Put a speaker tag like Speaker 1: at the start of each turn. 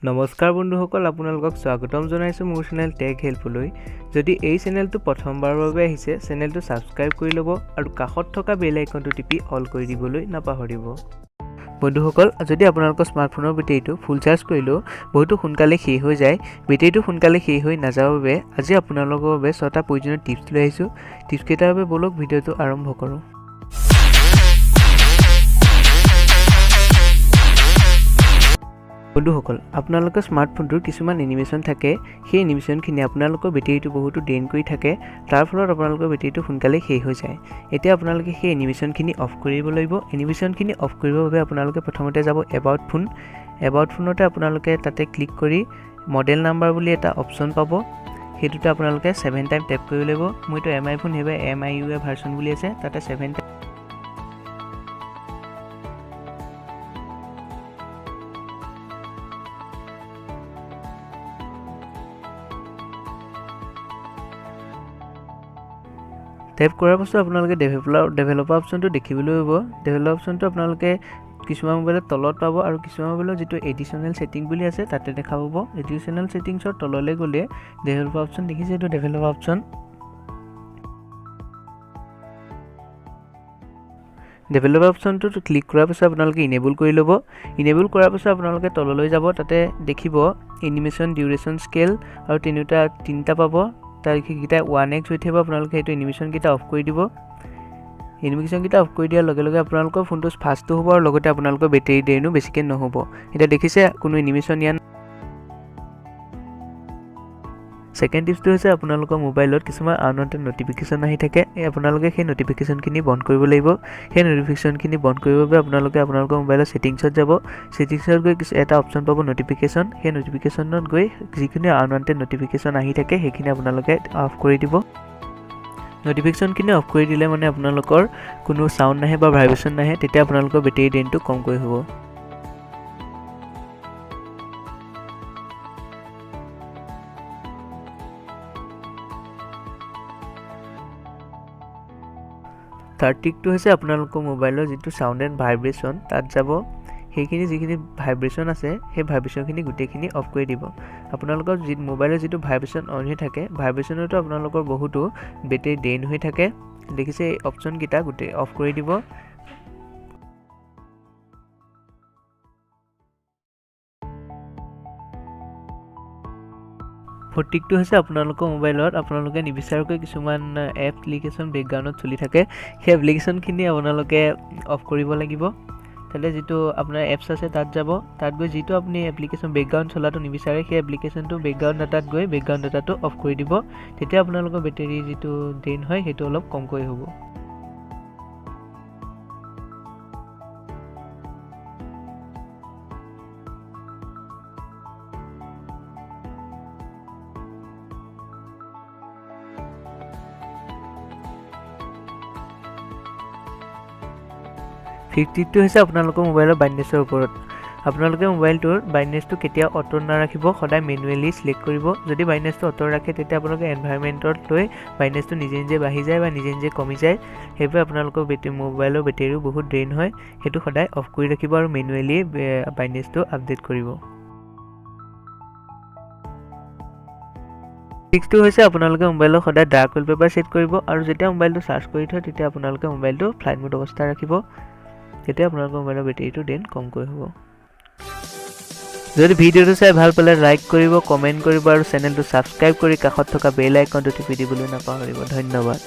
Speaker 1: নমস্কাৰ বন্ধুসকল, আপোনালোকক স্বাগতম জনাইছোঁ মোৰ চেনেল টেক হেল্পলৈ। যদি এই চেনেলটো প্ৰথমবাৰৰ বাবে আহিছে, চেনেলটো ছাবস্ক্ৰাইব কৰি ল'ব আৰু কাষত থকা বেল আইকনটো টিপি অল কৰি দিবলৈ নাপাহৰিব। বন্ধুসকল, যদি আপোনালোকৰ স্মাৰ্টফোনৰ বেটেৰীটো ফুল চাৰ্জ কৰিলেও বহুতো সোনকালে শেষ হৈ যায়, বেটেৰীটো সোনকালে শেষ হৈ নাযাবৰ বাবে আজি আপোনালোকৰ বাবে ছটা প্ৰয়োজনীয় টিপছ লৈ আহিছোঁ। টিপছকেইটাৰ বাবে ব'লক ভিডিঅ'টো আৰম্ভ কৰোঁ। বন্ধুসকল, আপোনালোকৰ স্মাৰ্টফোনটোৰ কিছুমান এনিমেশ্যন থাকে। সেই এনিমেশ্যনখিনি আপোনালোকৰ বেটেৰীটো বহুতো ড্ৰেইন কৰি থাকে। তাৰ ফলত আপোনালোকৰ বেটেৰীটো সোনকালে শেষ হৈ যায়। এতিয়া আপোনালোকে সেই এনিমেশ্যনখিনি অফ কৰিব লাগিব। এনিমেশ্যনখিনি অফ কৰিবৰ বাবে আপোনালোকে প্ৰথমতে যাব এবাউট ফোন। এবাউট ফোনতে আপোনালোকে তাতে ক্লিক কৰি মডেল নাম্বাৰ বুলি এটা অপশ্যন পাব। সেইটোতে আপোনালোকে 7 টাইম টেপ কৰিব লাগিব। মোৰ এইটো এম আই ফোন, সেইবাবে এমআইইউআই ভাৰ্চন বুলি আছে। তাতে 7 টেপ কৰাৰ পাছত আপোনালোকে ডেভেলপাৰ অপশ্যনটো দেখিবলৈ পাব। ডেভেলপাৰ অপশ্যনটো আপোনালোকে কিছুমান মোবাইলত তলত পাব আৰু কিছুমান মোবাইলত যিটো এডিশ্যনেল ছেটিং বুলি আছে তাতে দেখা পাব। এডিশ্যনেল ছেটিংছৰ তললৈ গ'লে ডেভেলপাৰ অপশ্যন দেখিছে, এইটো ডেভেলপাৰ অপশ্যন। ডেভেলপাৰ অপশ্যনটোত ক্লিক কৰাৰ পাছত আপোনালোকে ইনেবল কৰি ল'ব। ইনেবল কৰাৰ পাছত আপোনালোকে তললৈ যাব, তাতে দেখিব এনিমেশ্যন ডিউৰেশ্যন স্কেল আৰু তিনিটা পাব। তাৰ সেইকেইটা 1x হৈ থাকিব। আপোনালোকে সেইটো এনিমেশ্যনকেইটা অফ কৰি দিব। এনিমেশ্যনকেইটা অফ কৰি দিয়াৰ লগে লগে আপোনালোকৰ ফোনটো ফাষ্টো হ'ব আৰু লগতে আপোনালোকৰ বেটেৰী ড্ৰেইনো বেছিকৈ নহ'ব। এতিয়া দেখিছে কোনো এনিমেশ্যন ইয়াত। ছেকেণ্ড টিপছটো হৈছে আপোনালোকৰ মোবাইলত কিছুমান আনৱান্টেড ন'টিফিকেশ্যন আহি থাকে। এই আপোনালোকে সেই ন'টিফিকেশ্যনখিনি বন্ধ কৰিব লাগিব। সেই ন'টিফিকেশ্যনখিনি বন্ধ কৰিবৰ বাবে আপোনালোকে আপোনালোকৰ মোবাইলৰ ছেটিংছত যাব। ছেটিংছত গৈ কিছু এটা অপশ্যন পাব ন'টিফিকেশ্যন। সেই ন'টিফিকেশ্যনত গৈ যিখিনি আনৱান্টেড ন'টিফিকেশ্যন আহি থাকে সেইখিনি আপোনালোকে অফ কৰি দিব। ন'টিফিকেশ্যনখিনি অফ কৰি দিলে মানে আপোনালোকৰ কোনো চাউণ্ড নাহে বা ভাইব্ৰেশ্যন নাহে, তেতিয়া আপোনালোকৰ বেটেৰী ড্ৰেইনটো কমকৈ হ'ব। থাৰ্ড ট্ৰিকটো হৈছে আপোনালোকৰ মোবাইলৰ যিটো চাউণ্ড এণ্ড ভাইব্ৰেশ্যন তাত যাব। সেইখিনি যিখিনি ভাইব্ৰেশ্যন আছে সেই ভাইব্ৰেশ্যনখিনি গোটেইখিনি অফ কৰি দিব। আপোনালোকৰ যি মোবাইলৰ যিটো ভাইব্ৰেশ্যন অন হৈ থাকে, ভাইব্ৰেশ্যনতো আপোনালোকৰ বহুতো বেটেৰী ড্ৰেইন হৈ থাকে। দেখিছে এই অপশ্যনকেইটা গোটেই অফ কৰি দিব। ফ'ৰ্থ ট্ৰিকটো হৈছে আপোনালোকৰ মোবাইলত আপোনালোকে নিবিচাৰাকৈ কিছুমান এপ্লিকেশ্যন বেকগ্ৰাউণ্ডত চলি থাকে, সেই এপ্লিকেশ্যনখিনি আপোনালোকে অফ কৰিব লাগিব। তাতে যিটো আপোনাৰ এপছ আছে তাত যাব, তাত গৈ যিটো আপুনি এপ্লিকেশ্যন বেকগ্ৰাউণ্ড চলাটো নিবিচাৰে সেই এপ্লিকেশ্যনটো বেকগ্ৰাউণ্ড ডাটাত গৈ বেকগ্ৰাউণ্ড ডাটাটো অফ কৰি দিব। তেতিয়া আপোনালোকৰ বেটেৰী যিটো ড্ৰেইন হয় সেইটো অলপ কমকৈ হ'ব। ফিফ্থ ট্ৰিকটো হৈছে আপোনালোকৰ মোবাইলৰ ব্ৰাইটনেছৰ ওপৰত। আপোনালোকে মোবাইলটোৰ ব্ৰাইটনেছটো কেতিয়াও অ'টোত নাৰাখিব, সদায় মেনুৱেলি চিলেক্ট কৰিব। যদি ব্ৰাইটনেছটো অ'টোত ৰাখে তেতিয়া আপোনালোকে এনভাইৰমেণ্টত লৈ ব্ৰাইটনেছটো নিজে নিজে বাঢ়ি যায় বা নিজে নিজে কমি যায়। সেইবাবে আপোনালোকৰ মোবাইলৰ বেটেৰীও বহুত ড্ৰেইন হয়। সেইটো সদায় অফ কৰি ৰাখিব আৰু মেনুৱেলি ব্ৰাইটনেছটো আপডেট কৰিব। ছিক্সটো হৈছে আপোনালোকে মোবাইলৰ সদায় ডাৰ্ক ৱালপেপাৰ ছেট কৰিব আৰু যেতিয়া মোবাইলটো চাৰ্জ কৰি থয় তেতিয়া আপোনালোকে মোবাইলটো ফ্লাইট মোড অৱস্থাত ৰাখিব। তেতিয়া আপোনালোকৰ মোবাইলৰ বেটেৰীটো ড্ৰেইন কমকৈ হ'ব। যদি ভিডিঅ'টো চাই ভাল পালে লাইক কৰিব, কমেণ্ট কৰিব আৰু চেনেলটো ছাবস্ক্ৰাইব কৰি কাষত থকা বেল আইকনটো টিপি দিবলৈ নাপাহৰিব। ধন্যবাদ।